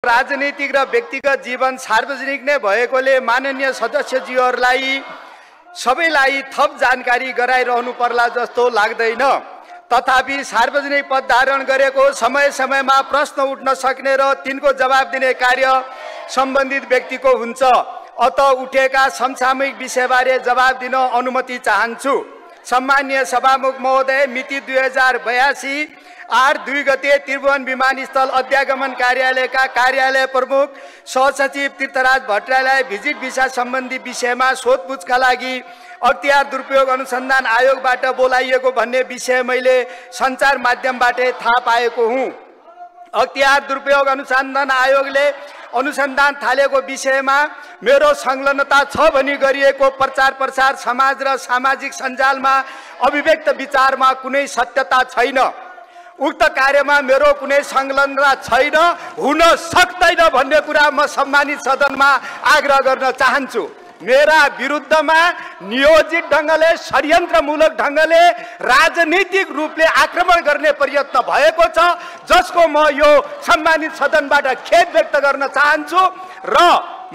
राजनीतिक र व्यक्तिगत जीवन सार्वजनिक नै भएकोले माननीय सदस्यज्यूहरूलाई सबैलाई थप जानकारी गराइरहनु पर्ला जस्तो लाग्दैन। तथापि सार्वजनिक पद धारण गरेको समय समयमा प्रश्न उठ्न सक्ने र तिनको जवाब दिने कार्य सम्बन्धित व्यक्तिको हुन्छ। अत उठेका समसामयिक विषयबारे जवाब दिन अनुमति चाहन्छु। सम्माननीय सभामुख महोदय, मिति 2082 8 2 गते त्रिभुवन विमानस्थल अध्यागमन कार्यालयका कार्यालय प्रमुख सहसचिव तीर्थराज भट्टराईलाई भिजिट भिसा सम्बन्धी विषयमा सोधपुछका लागि अख्तियार दुरुपयोग अनुसन्धान आयोगबाट बोलाइएको भन्ने विषय मैले सञ्चार माध्यमबाट थाहा पाएको हुँ। अख्तियार दुरुपयोग अनुसन्धान आयोगले अनुसन्धान थालेको विषयमा मेरो संलग्नता छ भनी गरिएको प्रचार प्रसार समाज र सामाजिक सञ्जालमा अभिव्यक्त विचारमा कुनै सत्यता छैन। उक्त कार्यमा मेरो कुनै संलग्नता छैन, हुन सक्दैन भन्ने कुरा म सम्मानित सदनमा आग्रह गर्न चाहन्छु। मेरा विरुद्धमा नियोजित ढङ्गले षड्यन्त्रमूलक ढङ्गले राजनीतिक रूपले आक्रमण गर्ने प्रयत्न भएको छ, जसको म यो सम्मानित सदनबाट खेद व्यक्त गर्न चाहन्छु र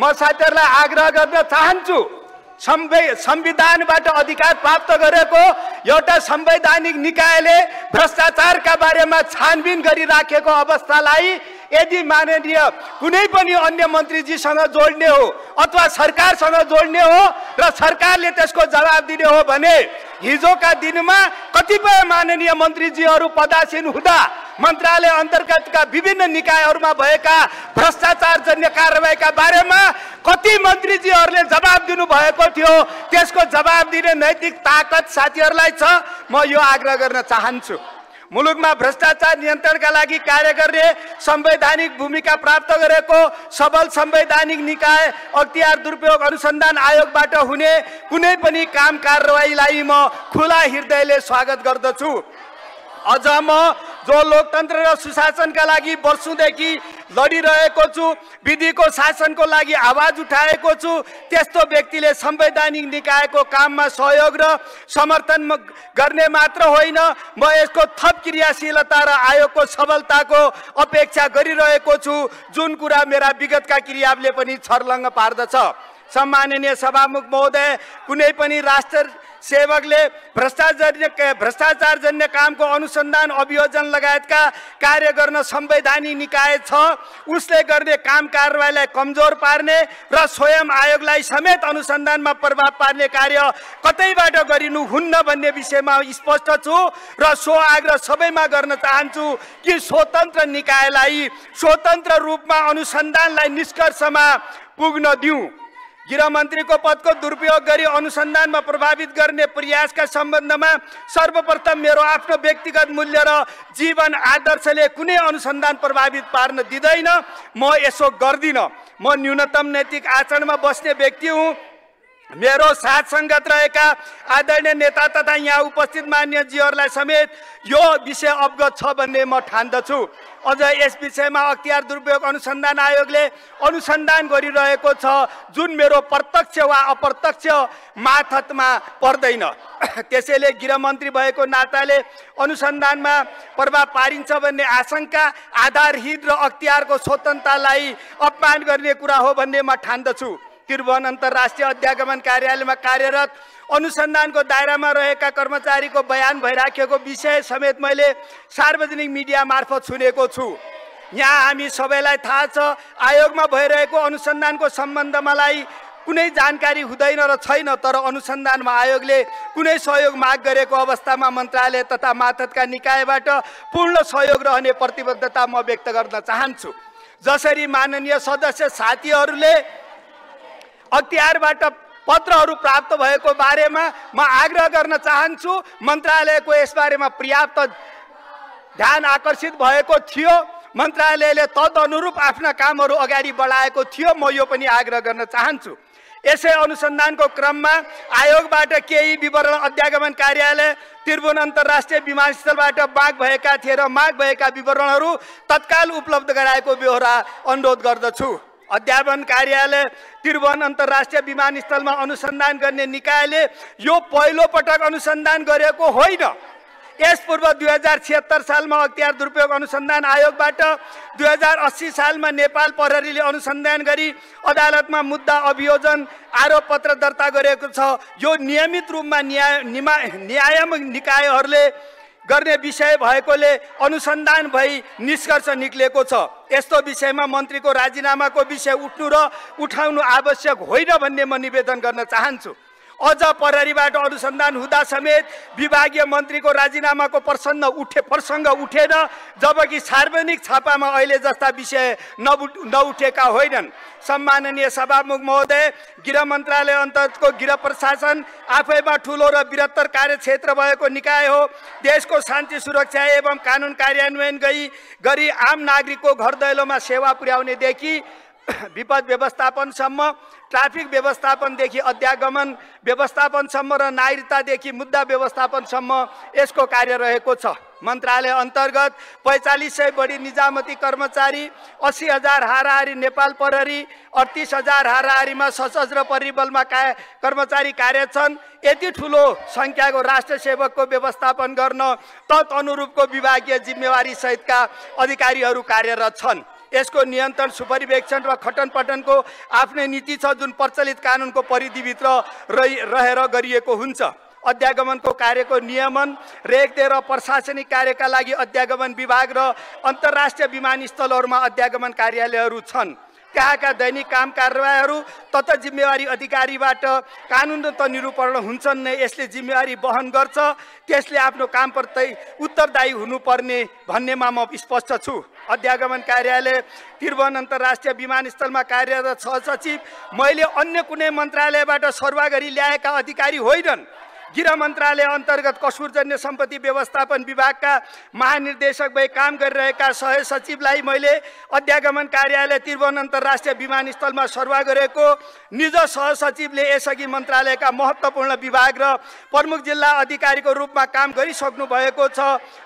म साथीहरूलाई आग्रह गर्न चाहन्छु। संविधानबाट अधिकार प्राप्त गरेको एउटा संवैधानिक निकायले भ्रष्टाचारका बारेमा छानबिन गरिराखेको अवस्थालाई यदि माननीय कुनै पनि अन्य मन्त्रीजीसँग जोड्ने हो अथवा सरकारसँग जोड्ने हो र सरकारले त्यसको जवाब दिने हो भने हिजोका दिनमा कतिपय माननीय मन्त्रीजीहरू पदासीन हुँदा मन्त्रालय अन्तर्गतका विभिन्न निकायहरूमा भएका भ्रष्टाचारजन्य कारबाहीका बारेमा कति मन्त्रीजीहरूले जवाब दिनु भएको थियो, त्यसको जवाब दिने नैतिक ताकत साथीहरूलाई छ। म यो आग्रह गर्न चाहन्छु। मुलुकमा भ्रष्टाचार नियन्त्रणका लागि कार्य गर्ने संवैधानिक भूमिका प्राप्त गरेको सबल संवैधानिक निकाय अख्तियार दुरुपयोग अनुसन्धान आयोगबाट हुने कुनै पनि काम कारबाहीलाई म खुला हृदयले स्वागत गर्दछु। अझ म जो लोकतन्त्र र सुशासनका लागि वर्षौंदेखि लडिरहेको छु, विधिको शासनको लागि आवाज उठाएको छु, त्यस्तो व्यक्तिले संवैधानिक निकायको काममा सहयोग र समर्थन गर्ने मात्र होइन, म यसको थप क्रियाशीलता र आयोगको सबलताको अपेक्षा गरिरहेको छु, जुन कुरा मेरा विगतका क्रियाले पनि छर्लङ्ग पार्दछ। सम्माननीय सभामुख महोदय, कुनै पनि राष्ट्र सेवकले भ्रष्टाचारजन्य कामको अनुसन्धान अभियोजन लगायतका कार्य गर्न संवैधानिक निकाय छ, उसले गर्ने काम कारबाहीलाई कमजोर पार्ने र स्वयं आयोगलाई समेत अनुसन्धानमा प्रभाव पार्ने कार्य कतैबाट गरिनु हुन्न भन्ने विषयमा स्पष्ट छु र सो आग्रह सबैमा गर्न चाहन्छु कि स्वतन्त्र निकायलाई स्वतन्त्र रूपमा अनुसन्धानलाई निष्कर्षमा पुग्न दिउँ। गृहमन्त्रीको पदको दुरुपयोग गरी अनुसन्धानमा प्रभावित गर्ने प्रयासका सम्बन्धमा सर्वप्रथम मेरो आफ्नो व्यक्तिगत मूल्य र जीवन आदर्शले कुनै अनुसन्धान प्रभावित पार्न दिँदैन। म यसो गर्दिन। म न्यूनतम नैतिक आचरणमा बस्ने व्यक्ति हुँ। मेरो साथ सङ्गत रहेका आदरणीय नेता तथा यहाँ उपस्थित मान्यजीहरूलाई समेत यो विषय अवगत छ भन्ने म ठान्दछु। अझ यस विषयमा अख्तियार दुरुपयोग अनुसन्धान आयोगले अनुसन्धान गरिरहेको छ, जुन मेरो प्रत्यक्ष वा अप्रत्यक्ष मातहतमा पर्दैन। त्यसैले गृहमन्त्री भएको नाताले अनुसन्धानमा प्रभाव पारिन्छ भन्ने आशंका आधारहीन र अख्तियारको स्वतन्त्रतालाई अपमान गर्ने कुरा हो भन्ने म ठान्दछु। त्रिभुवन अन्तर्राष्ट्रिय अध्यागमन कार्यालयमा कार्यरत अनुसन्धानको दायरामा रहेका कर्मचारीको बयान भइराखेको विषय समेत मैले सार्वजनिक मिडिया मार्फत सुनेको छु। यहाँ हामी सबैलाई थाहा छ, आयोगमा भइरहेको अनुसन्धानको सम्बन्धमा मलाई कुनै जानकारी हुँदैन र छैन, तर अनुसन्धानमा आयोगले कुनै सहयोग माग गरेको अवस्थामा मन्त्रालय तथा मातहतका निकायबाट पूर्ण सहयोग रहने प्रतिबद्धता म व्यक्त गर्न चाहन्छु। जसरी माननीय सदस्य साथीहरूले अख्तियारबाट पत्रहरू प्राप्त भएको बारेमा म आग्रह गर्न चाहन्छु, मन्त्रालयको यसबारेमा पर्याप्त ध्यान आकर्षित भएको थियो, मन्त्रालयले तदनुरूप आफ्ना कामहरू अगाडि बढाएको थियो। म यो पनि आग्रह गर्न चाहन्छु। यसै अनुसन्धानको क्रममा आयोगबाट केही विवरण अध्यागमन कार्यालय त्रिभुवन अन्तर्राष्ट्रिय विमानस्थलबाट माग भएका थिए र माग भएका विवरणहरू तत्काल उपलब्ध गराएको बेहोरा अनुरोध गर्दछु। अध्यागमन कार्यालय त्रिभुवन अन्तर्राष्ट्रिय विमानस्थलमा अनुसन्धान गर्ने निकायले यो पहिलो पटक अनुसन्धान गरेको होइन। यस पूर्व 2076 सालमा अख्तियार दुरुपयोग अनुसन्धान आयोगबाट 2080 सालमा नेपाल प्रहरीले अनुसन्धान गरी अदालतमा मुद्दा अभियोजन आरोप पत्र दर्ता गरेको छ। यो नियमित रूपमा न्यायात्मक निकायहरूले गर्ने विषय भएकोले अनुसन्धान भई निष्कर्ष निक्लेको छ। यस्तो विषयमा मन्त्रीको राजीनामाको विषय उठ्नु र उठाउनु आवश्यक होइन भन्ने म निवेदन गर्न चाहन्छु। अझ प्रहरीबाट अनुसन्धान हुँदा समेत विभागीय मन्त्रीको राजीनामाको प्रसङ्ग उठेन, जबकि सार्वजनिक छापामा अहिले जस्ता विषय नउठेका होइनन्। सम्माननीय सभामुख महोदय, गृह मन्त्रालय अन्तर्गतको गृह प्रशासन आफैमा ठुलो र बृहत्तर कार्यक्षेत्र भएको निकाय हो। देशको शान्ति सुरक्षा एवं कानुन कार्यान्वयन गरी आम नागरिकको घर दैलोमा सेवा पुर्याउनेदेखि विपद व्यवस्थापनसम्म, ट्राफिक व्यवस्थापनदेखि अध्यागमन व्यवस्थापनसम्म र नागरिकतादेखि मुद्दा व्यवस्थापनसम्म यसको कार्य रहेको छ। मन्त्रालय अन्तर्गत 4500 बढी निजामती कर्मचारी, 80,000 हाराहारी नेपाल प्रहरी, 38,000 हाराहारीमा सशस्त्र परिबलमा कर्मचारी कार्यरत छन्। यति ठुलो सङ्ख्याको राष्ट्र सेवकको व्यवस्थापन गर्न तदनुरूपको विभागीय जिम्मेवारी सहितका अधिकारीहरू कार्यरत छन्। यसको नियन्त्रण, सुपरिवेक्षण र खटनपटनको आफ्नै नीति छ, जुन प्रचलित कानुनको परिधिभित्र रहेर गरिएको हुन्छ। अध्यागमनको कार्यको नियमन, रेखदेख र प्रशासनिक कार्यका लागि अध्यागमन विभाग र अन्तर्राष्ट्रिय विमानस्थलहरूमा अध्यागमन कार्यालयहरू छन्। त्यहाँका दैनिक काम कारबाहीहरू तथा जिम्मेवारी अधिकारीबाट कानुन त निरूपण हुन्छन् नै, यसले जिम्मेवारी वहन गर्छ। त्यसले आफ्नो कामप्रति उत्तरदायी हुनुपर्ने भन्नेमा म स्पष्ट छु। अध्यागमन कार्यालय त्रिभुवन अन्तर्राष्ट्रिय विमानस्थलमा कार्यरत सहसचिव मैले अन्य कुनै मन्त्रालयबाट सरुवा गरी ल्याएका अधिकारी होइनन्। गृह मन्त्रालय अन्तर्गत कसुरजन्य सम्पत्ति व्यवस्थापन विभागका महानिर्देशक भई काम गरिरहेका सहसचिवलाई मैले अध्यागमन कार्यालय त्रिभुवन अन्तर्राष्ट्रिय विमानस्थलमा सरुवा गरेको निज सहसचिवले यसअघि मन्त्रालयका महत्त्वपूर्ण विभाग र प्रमुख जिल्ला अधिकारीको रूपमा काम गरिसक्नु भएको छ,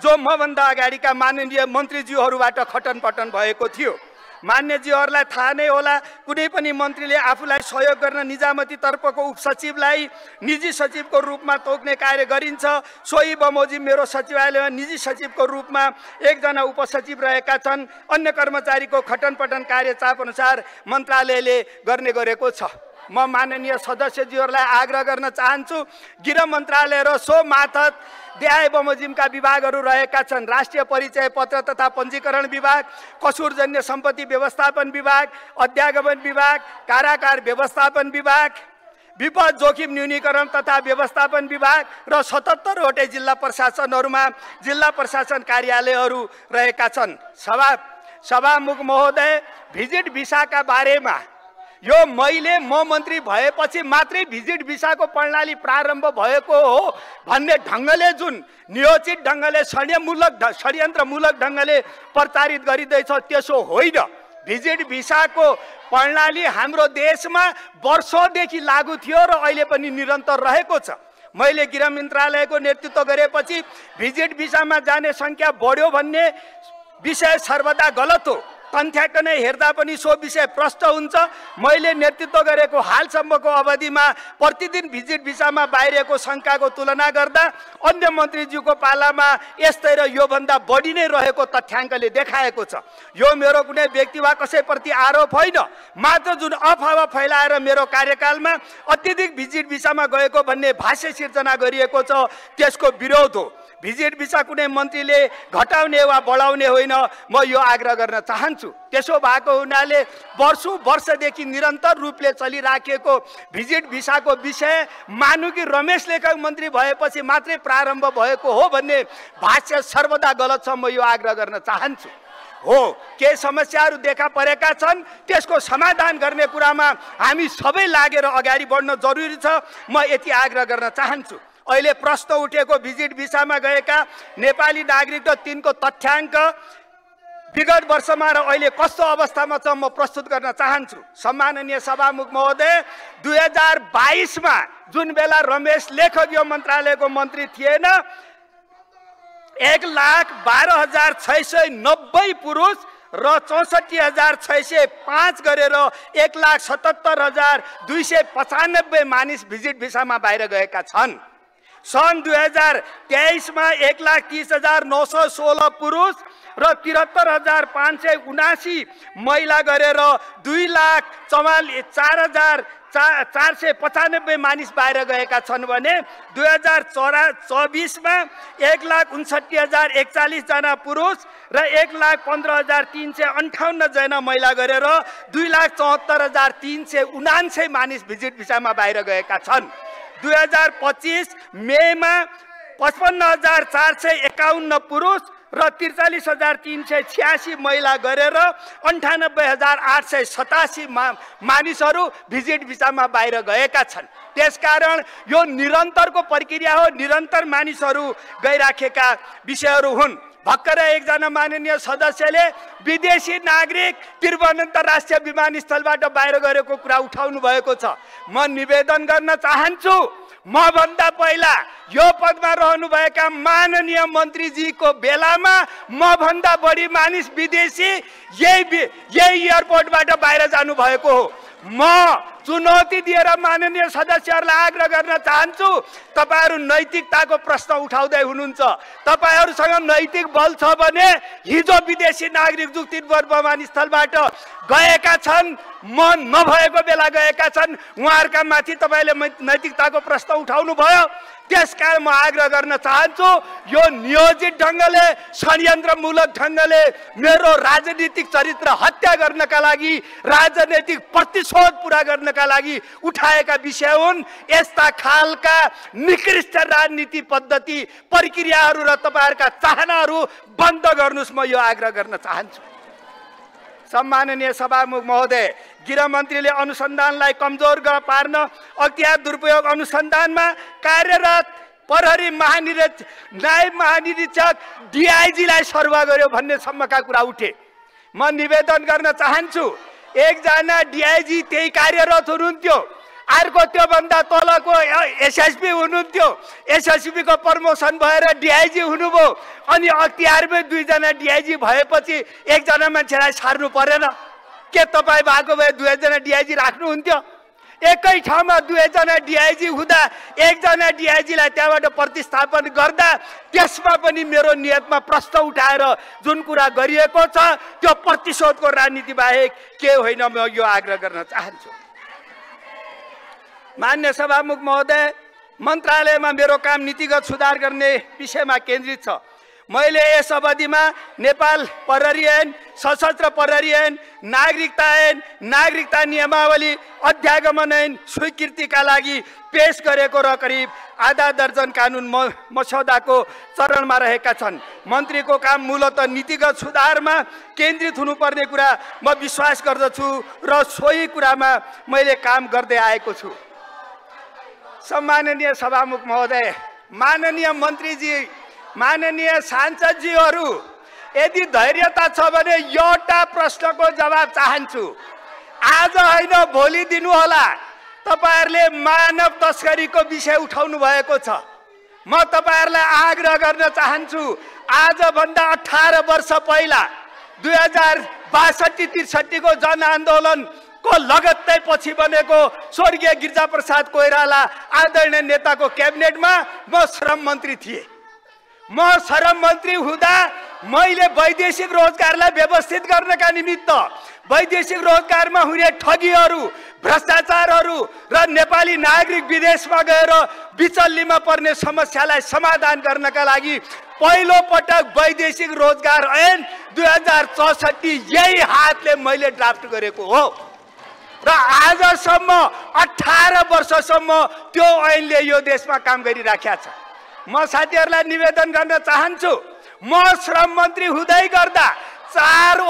जो मभन्दा अगाडिका माननीय मन्त्रीज्यूहरूबाट खटनपटन भएको थियो। मान्यज्यूहरूलाई थाहा नै होला, कुनै पनि मन्त्रीले आफूलाई सहयोग गर्न निजामती तर्फको उपसचिवलाई निजी सचिवको रूपमा तोक्ने कार्य गरिन्छ। सोही बमोजिम मेरो सचिवालयमा निजी सचिवको रूपमा एकजना उपसचिव रहेका छन्। अन्य कर्मचारीको खटनपटन कार्य चाप अनुसार मन्त्रालयले गर्ने गरेको छ। म माननीय सदस्यज्यूहरूलाई आग्रह गर्न चाहन्छु, गृह मन्त्रालय र सो मार्फत देहाय बमोजिमका विभागहरू रहेका छन्। राष्ट्रिय परिचय पत्र तथा पञ्जीकरण विभाग, कसुरजन्य सम्पत्ति व्यवस्थापन विभाग, अध्यागमन विभाग, कारागार व्यवस्थापन विभाग, विपद जोखिम न्यूनीकरण तथा व्यवस्थापन विभाग र 77 वटै जिल्ला प्रशासनहरूमा जिल्ला प्रशासन कार्यालयहरू रहेका छन्। सभामुख महोदय, भिजिट भिसाका बारेमा यो म मन्त्री भएपछि मात्रै भिजिट भिसाको प्रणाली प्रारम्भ भएको हो भन्ने ढङ्गले, जुन नियोजित ढङ्गले षड्यन्त्रमूलक ढङ्गले प्रचारित गरिँदैछ, त्यसो होइन। भिजिट भिसाको प्रणाली हाम्रो देशमा वर्षौँदेखि लागू थियो र अहिले पनि निरन्तर रहेको छ। मैले गृह मन्त्रालयको नेतृत्व गरेपछि भिजिट भिसामा जाने सङ्ख्या बढ्यो भन्ने विषय सर्वदा गलत हो। तथ्याङ्क नै हेर्दा पनि सो विषय प्रष्ट हुन्छ। मैले नेतृत्व गरेको हालसम्मको अवधिमा प्रतिदिन भिजिट भिसामा बाहिरिएको सङ्ख्याको तुलना गर्दा अन्य मन्त्रीज्यूको पालामा यस्तै र योभन्दा बढी नै रहेको तथ्याङ्कले देखाएको छ। यो मेरो कुनै व्यक्ति वा कसैप्रति आरोप होइन, मात्र जुन अफवाह फैलाएर मेरो कार्यकालमा अत्यधिक भिजिट भिसामा गएको भन्ने भाष्य सिर्जना गरिएको छ, त्यसको विरोध हो। भिजिट भिसा कुनै मन्त्रीले घटाउने वा बढाउने होइन, म यो आग्रह गर्न चाहन्छु। त्यसो भएको हुनाले वर्षदेखि निरन्तर रूपले चलिराखेको भिजिट भिसाको विषय मानु कि रमेश लेखक मन्त्री भएपछि मात्रै प्रारम्भ भएको हो भन्ने भाष्य सर्वदा गलत छ। म यो आग्रह गर्न चाहन्छु। हो, के समस्याहरू देखा परेका छन्, त्यसको समाधान गर्ने कुरामा हामी सबै लागेर अगाडि बढ्न जरुरी छ। म यति आग्रह गर्न चाहन्छु। अहिले प्रश्न उठेको भिजिट भिसामा गएका नेपाली नागरिक र तिनको तथ्याङ्क विगत वर्षमा र अहिले कस्तो अवस्थामा छ म प्रस्तुत गर्न चाहन्छु। सम्माननीय सभामुख महोदय, 2022मा जुन बेला रमेश लेखक यो मन्त्रालयको मन्त्री थिएन, 1,12,690 पुरुष र 64,605 गरेर 1,77,295 मानिस भिजिट भिसामा बाहिर गएका छन्। सन् 2023 मा 1,30,916 पुरुष र 73,579 महिला गरेर 2,44,495 मानिस बाहिर गएका छन् भने 2024 मा 1,59,041 जना पुरुष र 1,15,358 जना महिला गरेर 2,74,379 मानिस भिजिट भिसामा बाहिर गएका छन्। 2025 मेमा 55,451 पुरुष र 43,386 महिला गरेर 98,887 मानिसहरू भिजिट भिसामा बाहिर गएका छन्। त्यसकारण यो निरन्तरको प्रक्रिया हो, निरन्तर मानिसहरू गइराखेका विषयहरू हुन्। भर्खरै एकजना माननीय सदस्यले विदेशी नागरिक त्रिभुवन राष्ट्रिय विमानस्थलबाट बाहिर गरेको कुरा उठाउनु भएको छ। म निवेदन गर्न चाहन्छु, म भन्दा पहिला यो पदमा रहनुभएका माननीय मन्त्रीजीको बेलामा म भन्दा बढी मानिस विदेशी यही एयरपोर्टबाट बाहिर जानु भएको हो। म चुनौती दिएर माननीय सदस्यहरूलाई आग्रह गर्न चाहन्छु, तपाईहरू नैतिकताको प्रश्न उठाउँदै हुनुहुन्छ। तपाईहरूसँग नैतिक बल छ भने हिजो विदेशी नागरिक जो त्रिभुवन विमानस्थलबाट गएका छन्, म नभएको बेला गएका छन्, उहाँहरूका माथि तपाईले नैतिकताको प्रश्न उठाउनु भयो। त्यसकारण म आग्रह गर्न चाहन्छु, यो नियोजित ढङ्गले षड्यन्त्रमूलक ढङ्गले मेरो राजनीतिक चरित्र हत्या गर्नका लागि, राजनैतिक प्रतिशोध पुरा गर्नका लागि उठाएका विषय हुन्। यस्ता खालका निकृष्ट राजनीति पद्धति प्रक्रियाहरू र तपाईहरुका चाहनाहरू बन्द गर्नुस्, म यो आग्रह गर्न चाहन्छु। सम्माननीय सभामुख महोदय, गृहमन्त्रीले अनुसन्धानलाई कमजोर पार्न अख्तियार दुरुपयोग अनुसन्धानमा कार्यरत प्रहरी महानिरीक्षक, नायब महानिरीक्षक, डिआइजीलाई सर्व गर्यो भन्ने सम्मका कुरा उठे। म निवेदन गर्न चाहन्छु, एकजना डिआइजी त्यही कार्यरत हुनुहुन्थ्यो, अर्को त्योभन्दा तलको एसएसपी हुनुहुन्थ्यो, एसएसपी को प्रमोसन भएर डिआइजी हुनुभयो, अनि अख्तियारमै दुईजना डिआइजी भएपछि एकजना मान्छेलाई सार्नु परेन? के तपाईँ भएको भए दुईजना डिआइजी राख्नुहुन्थ्यो? एकै ठाउँमा दुईजना डिआइजी हुँदा एकजना डिआइजीलाई त्यहाँबाट प्रतिस्थापन गर्दा त्यसमा पनि मेरो नियतमा प्रश्न उठाएर जुन कुरा गरिएको छ त्यो प्रतिशोधको राजनीति बाहेक के होइन, म यो आग्रह गर्न चाहन्छु। मान्य सभामुख महोदय, मन्त्रालयमा मेरो काम नीतिगत सुधार गर्ने विषयमा केन्द्रित छ। मैले यस अवधिमा नेपाल प्रहरी ऐन, सशस्त्र प्रहरी ऐन, नागरिकता ऐन, नागरिकता नियमावली, अध्यागमन ऐन स्वीकृतिका लागि पेश गरेको र करिब आधा दर्जन कानुन मसौदाको चरणमा रहेका छन्। मन्त्रीको काम मूलतः नीतिगत सुधारमा केन्द्रित हुनुपर्ने कुरा म विश्वास गर्दछु र सोही कुरामा मैले काम गर्दै आएको छु। सम्माननीय सभामुख महोदय, माननीय मन्त्रीजी, माननीय सांसदजीहरू, यदि धैर्यता छ भने एउटा प्रश्नको जवाब चाहन्छु। आज होइन भोलि दिनु होला। तपाईहरुले मानव तस्करीको विषय उठाउनु भएको छ। म तपाईहरुलाई आग्रह गर्न चाहन्छु, आजभन्दा 18 वर्ष पहिला 2062-63 को जनआन्दोलन को लगत्तै पछि बनेको स्वर्गीय गिरिजाप्रसाद कोइराला आदरणीय नेताको क्याबिनेटमा म श्रम मन्त्री थिएँ। म श्रम मन्त्री हुँदा मैले वैदेशिक रोजगारलाई व्यवस्थित गर्नका निमित्त वैदेशिक रोजगारमा हुने ठगीहरू, भ्रष्टाचारहरू र नेपाली नागरिक विदेशमा गएर बिचल्लीमा पर्ने समस्यालाई समाधान गर्नका लागि पहिलो पटक वैदेशिक रोजगार ऐन 2064 यही हातले मैले ड्राफ्ट गरेको हो र आजसम्म 18 वर्षसम्म त्यो ऐनले यो देशमा काम गरिराखेको छ। म साथीहरूलाई निवेदन गर्न चाहन्छु, म श्रम मन्त्री हुँदै गर्दा 4